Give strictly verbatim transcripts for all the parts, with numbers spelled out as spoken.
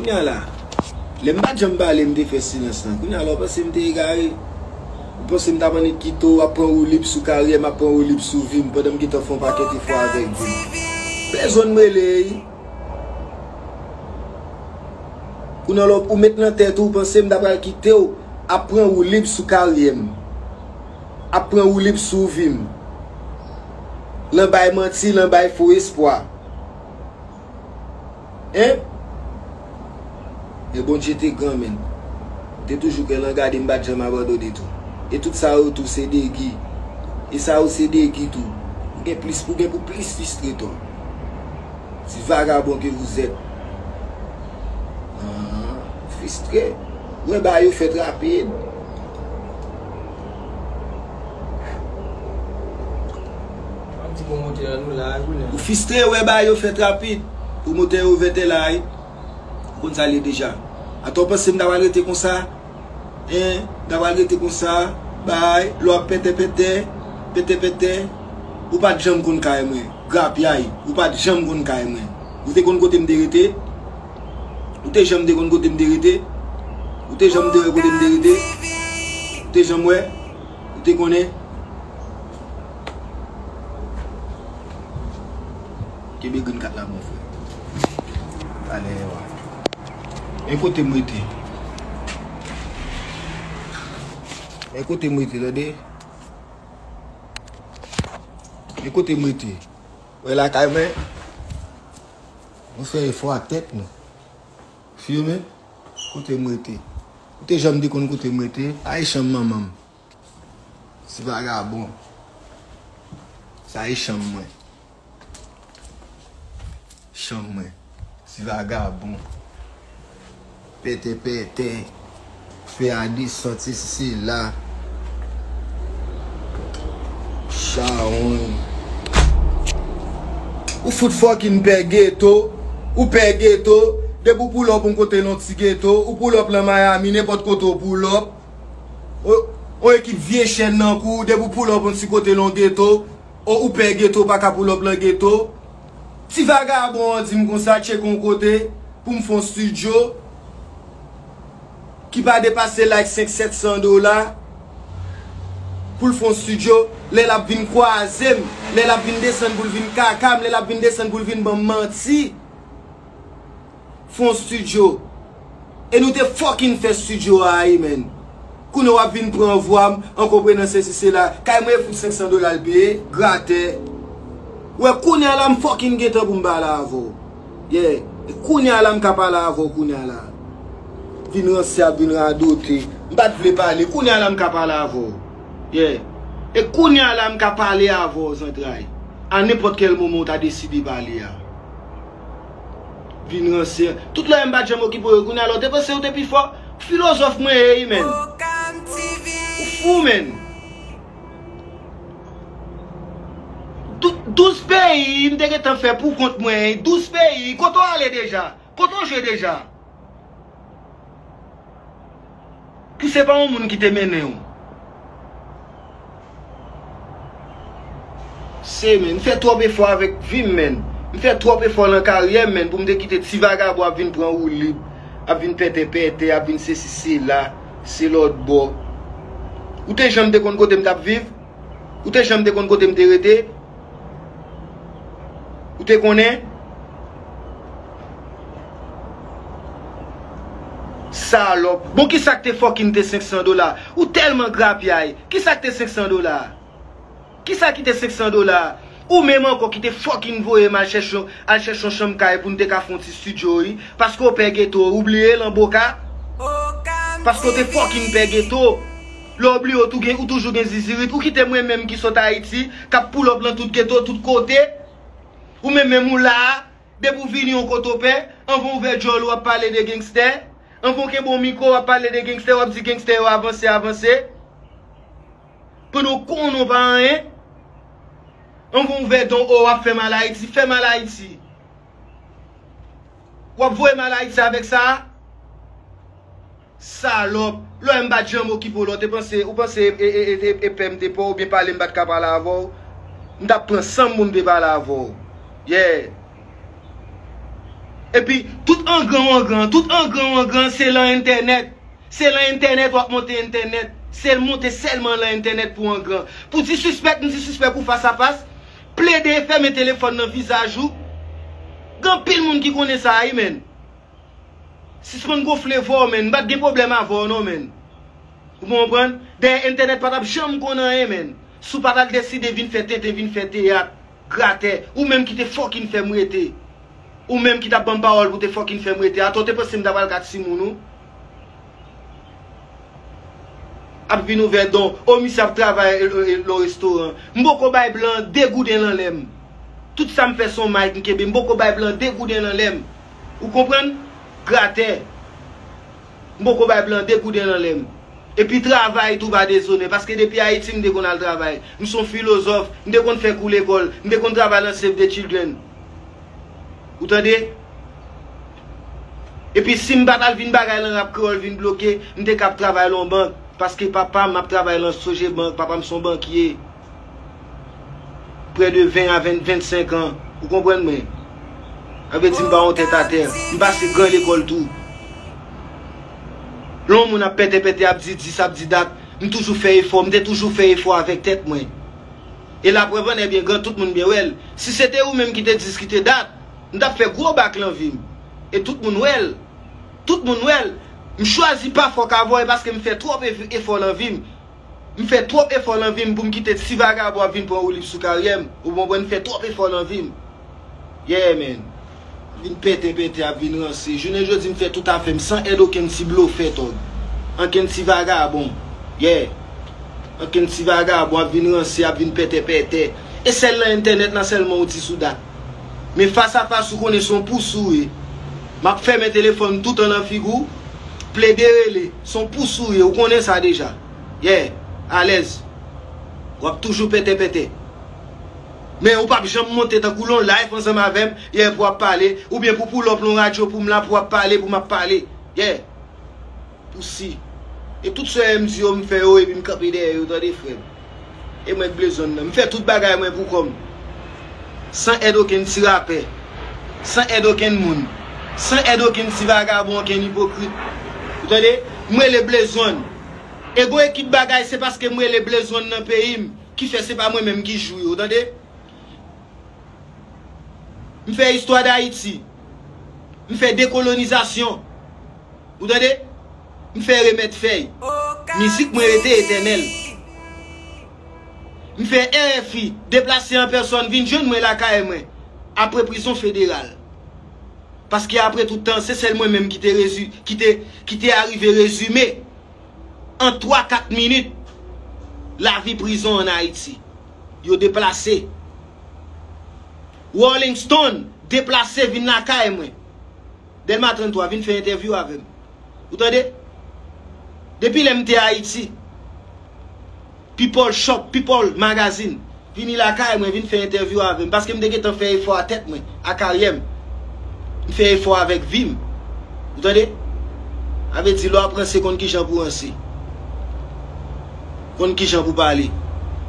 Kounye a la, lè m pa t janm pale, m te fè silans lan. Kounye a la, w panse m te egare? Ou panse m t ap annik kite w ap pran woulib sou karyè m, ap pran woulib sou vi m, pandan m gentan fè yon pakèt efò avèk vi m? Bezwen m rele, ey. Kounye a la, ou met nan tèt ou, ou panse m ta pral kite w ap pran woulib sou karyè m, ap pran woulib sou vi m, lan bay manti, lan bay fo espwa. Hein? Men Bondye te gran, menn. Te toujou gen lan gade m, pa t janm abandone tou. E tout sa yo tou se degi. E sa yo se degi tou. Ou gen plis, ou gen pou plis fistre tou. Ti vagabon ke vous êtes. Ah, fistre. Wè bagay yo fèt rapid. Ou fistre, wè bagay yo fèt rapid. Pwomotè yo vètè la, wi. Ou konn sa l ye deja. Atò, w panse m ta pral rete konsa? Hein? M ta pral rete konsa? Bay, lè w ap pètè pètè, pètè pètè. Ou pa t janm konn kay mwen. Grapyay, ou pa t janm konn kay mwen. Ou te konn kote m te rete? Ou te janm te konn kote m te rete? Ou te janm te wè kote m te rete? Ou te janm wè? Ou te konnen? Kenbe grenn kat la bon, frè. Talè a. Men kote m rete. Men kote m rete, tande. Men kote m rete. Wè lakay mwen. Nou fè efò ak tèt nou. Filme. Kote m rete. Ou te janm te konn kote m rete? Sa e chanm manman m. Ti vagabon. Sa e chanm mwen. Chanm mwen. Ti vagabon. Pètè pètè. Fè a desann, sesi sela. Chawony. Ou fout fucking pè geto. Ou pè geto. Depi w pull up yon kote nan ti geto, ou pull up lan Miami, nenpòt kote w pull up. O, o ekip vye chèn nan kou, depi w pull up yon ti kote nan geto, o ou pè geto, ou pa ka pull up lan geto. Ti vagabon an di m konsa, tcheke yon kote pou m fè yon studio ki pa depase like senk sèt san dola pou l fè yon studio. Lè l ap vin kwaze m, lè l ap vin desann pou l vin kaka m, lè l ap vin desann pou l vin ban m manti. Fè yon studio. E nou te fucking fè studio a, wi, menn. Kounye a w ap vin pran vwa m, an konprenan sesi sela. Kay mwen e fout senk san dola l peye, gratè. Wè, kounye a la m fucking gentan pou m pale avè w. Yeah. E kounye a la m ka pale avè w kounye a la. Vin ranse ap vin radote. M pa t vle pale. Kounye a la m ka pale avè w. Yeah. E kounye a la m ka pale avè w, zantray. A nenpòt kèl moman w ta deside pale a. Vin ranse. Tout lè m pa t janm okipe w, kounye a la w te panse w te pi fò. Filozòf mwen ye, wi, menn. Ou fou, menn. Dou-, douz peyi m te gentan fè pou kont mwen, douz peyi. Kote w ale deja? Kote w jwe deja? Ki se pa yon moun ki te mennen w. Se, menn, m fè twòp efò avèk vi m, menn. M fè twòp efò nan karyè m, menn, pou m te kite ti vagabon ap vin pran woulib, ap vin pètè pètè, ap vin sesi sela, se lòt bò. Ou te janm te konn kote m t ap viv? Ou te janm te konn kote m te rete? Ou te konnen? Salòp. Bon, kisa k te fucking te senk san dola? Ou tèlman grapyay. Kisa k te senk san dola? Kisa ki te senk san dola? Ou menm ankò ki te fucking voye m al chèche, al chèche yon chanm kay pou n te ka fè yon ti studio, wi. Paske w pè geto, ou bliye l an boka? Paske w te fucking pè geto. Lè w bliye w tou gen, ou toujou gen zizirit. Ou kite mwen menm ki sot Ayiti, k ap pull up lan tout geto, tout kote. Ou menm menm ou la a, depi w vini yon kote w pè, anvan w ouvè djòl ou ap pale de gangstè. Anvan w kenbe yon mikwo w ap pale de gangstè, w ap di gangstè yo avanse, avanse. Pandan w konnen w pa anyen. Anvan w ouvè don w ap fè mal Ayiti, fè mal Ayiti. W ap voye mal Ayiti avèk sa a? Salòp. Lè w wè m pa t janm okipe w, lè w te panse, ou panse e, e, e, e, e pè m te pè w, oubyen pale m pa t ka pale avè w? M t ap pran san m pou m te pale avè w. Yeah. Epi, tout angran w angran, tout angran w angran, se lan entènèt. Se lan entènèt w ap monte entènèt. Se monte sèlman lan entènèt pou angran. Pou di sispèk, m di sispèk ou fas a fas. Plede fèmen telefòn nan vizaj ou. Gen anpil moun ki konnen sa, wi, menn. Sispann gonfle vwa w, menn. M pa t gen pwoblèm avè w, non, menn. Ou konprann? Dèyè entènèt pa t ap janm konn anyen, menn. Si w pa t al deside vin fè tenten, vin fè teyat, gratè, ou menm ki te fucking fè m rete. Ou menm ki t ap ban m pawòl pou te fucking fè m rete. Atò, w te panse m ta pral kat timoun ou? Ap vin ouvè don. O, misye ap travay, e, e, e, nan restoran. M poko bay blan de gouden lan lè m. Tout sa m fè se yon mic m kenbe. M poko bay blan de gouden lan lè m. Ou konprann? Gratè. M poko bay blan de gouden lan lè m. Epi travay tou pa dezonè, paske depi Ayiti m te konn al travay. M se yon filozòf, m te konn fè kou lekòl, m te konn travay nan Save the Children. Ou tande? Epi si m pa t al vin bagay lan rap kreyòl vin bloke, m te ka ap travay lan yon bank, paske papa m ap travay lan Sogebank, papa m se yon bankye. Prè de ven a ven, vennsenk an. Ou konprann mwen? Sa vle di m pa yon tèt atè. M pase gran lekòl tou. Lè yon moun ap pètèpètè, ap di dis, ap di dat, m toujou fè efò. M te toujou fè efò avèk tèt mwen. E laprèv ann, ebyen, gran tout moun byen wè l. Si se te ou menm ki te dis, ki te dat, m t ap fè gwo bak lan vi m. E tout moun wè l. Tout moun wè l. M chwazi pa fòk avè w, e paske m fè twòp ev-, efò lan vi m. M fè twòp efò lan vi m pou m kite ti vagabon ap vin pran woulib sou karyè m. Ou konprann? M fè twòp efò lan vi m. Yeah, man. Vin pètèpètè, ap vin ranse. Jounen jodi, m fè tout afè m san èd okenn ti blofè, tòg. Ankenn ti vagabon. Yeah. Ankenn ti vagabon ap vin ranse, ap vin pètèpètè. E sèl lan entènèt lan sèlman ou di sou dat. Men fas a fas, ou konnen se yon pous ou ye. M ap fèmen telefòn toutan nan figi w. Plede rele. Se yon pous ou ye, ou konnen sa deja. Yeah, alèz. W ap toujou pètèpètè. Men ou p ap janm monte tankou l on live ansanm avè m, yeah, pou w ap pale, oubyen pou pull up l on radyo pou m la, pou w ap pale, pou m ap pale. Yeah. Pousi. E tout sa yo m di yo, m fè yo, epi m kanpe dèyè yo, tande, frè m. E mwen k Blezonn nan. M fè tout bagay mwen pou kò m. San èd okenn ti rapè. San èd okenn moun. San èd okenn ti vagabon, okenn ipokrit. Ou tande? M rele Blezonn. E gon ekip bagay, se paske m rele Blezonn nan peyi m, ki fè se pa mwen menm ki jwi yo, tande? M fè istwa Dayiti. M fè dekolonizasyon. Ou tande? M fè remèt fèy. Mizik mwen rete etènèl. M fè R F I deplase an pèsòn vin jwenn mwen lakay mwen apre prizon federal. Paske apre tout tan, se sèl mwen menm ki te rezi-, ki te, ki te arive rezime an twa kat minit lavi prizon ann Ayiti. Yo deplase. Rolling Stone deplase vin lakay mwen. Dèlma tranntwa vin fè entèvyou avè m. Ou tande? Depi lè m te Ayiti, People Shop, People Magazine, vini lakay mwen, vin fè entèvyou avè m, paske m te gentan fè efò a tèt mwen, a karyè m. M fè efò avèk vi m. Ou tande? Sa vle di, lè w ap ranse, konn kijan pou ranse. Konn kijan pou pale.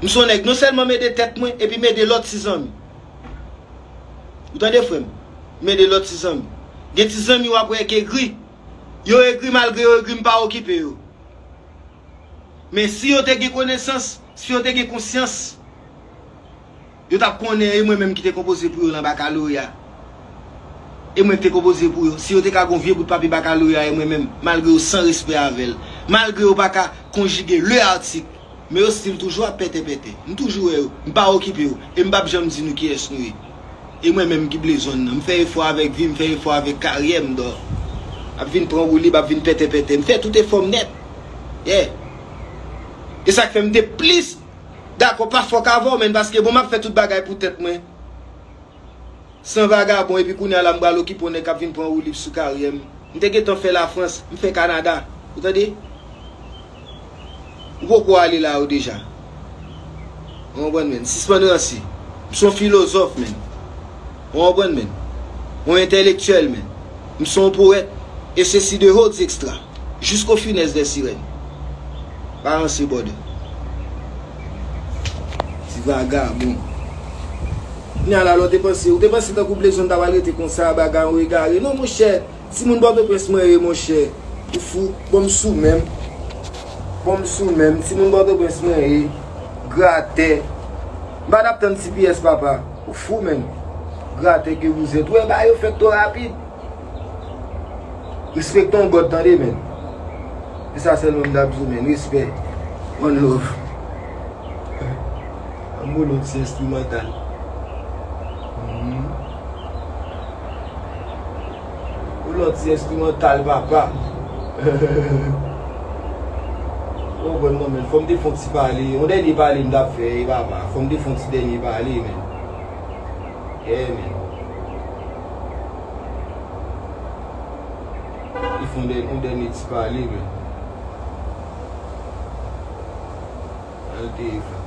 M se yon nèg, non sèlman m ede tèt mwen, epi m ede lòt ti zanmi. Ou tande, frè m? M ede lòt ti zanmi. Gen ti zanmi w ap wè k egri. Yo egri, malgre yo egri, m pa okipe yo. Men si yo te gen konesans, si yo te gen konsyans, yo t ap konnen e mwen menm ki te konpoze pou yo nan bakaloreya. E mwen ki te konpoze pou yo. Si yo te ka gon vye bout papye bakaloreya e mwen menm, malgre yo san respè avè l, malgre yo pa ka konjige le artik, men yo still toujou ap pètèpètè. M toujou wè yo. M pa okipe yo. E m p ap janm di nou kiyès nou ye. E mwen menm ki Blezonn nan. M fè efò avèk vi m, m fè efò avèk karyè m, dò. Ap vin pran woulib, ap vin pètèpètè. M fè tout efò m nèt. Yeah. E sa k fè m te plis dakò pa fòk avè w, menn, paske bon, m ap fè tout bagay pou tèt mwen. San vagabon, epi kounye a la, m pral okipe yon nèg k ap vin pran woulib sou karyè m. M te gentan fè Lafrans, m fè Kanada. Ou tande? Ou poko ale la yo deja. Ou konprann, menn? Sispann ranse. M se yon filozòf, menn. Ou konprann, menn? Yon entèlektyèl, menn. M se yon powèt. E sesi de Rhodes Extra. Jusqu'aux Finesses des Sirènes. Pa ranse, brother. Ti vagabon. Kounye a la, lè w te panse, ou te panse tankou Blaze One ta pral rete konsa, bagay ou egare. Non, monchè, timoun Pòtoprens mwen ye, monchè. Ou fou, bon, m sou menm. Bon, m sou menm, timoun Pòtoprens mwen ye. Gratè. M pa t ap tann T P S, papa. Ou fou, menm. Gratè ke vous êtes. Ou wè, bagay yo fèt twò rapid. Respekte yon God, tande, men. Se sa sèlman m t ap di w, men. Respè. One love. Ann bo lòt ti enstrimantal. Mhm. Ou lòt ti enstrimantal, papa. Ou konprann non, men. Fò m te fè yon ti pale. Yon dènye pale m t ap fè, e papa. Fò m te fè yon ti dènye pale, men. Yeah, men. Li fè yon dè-, yon dènye ti pale, men. Al te fè.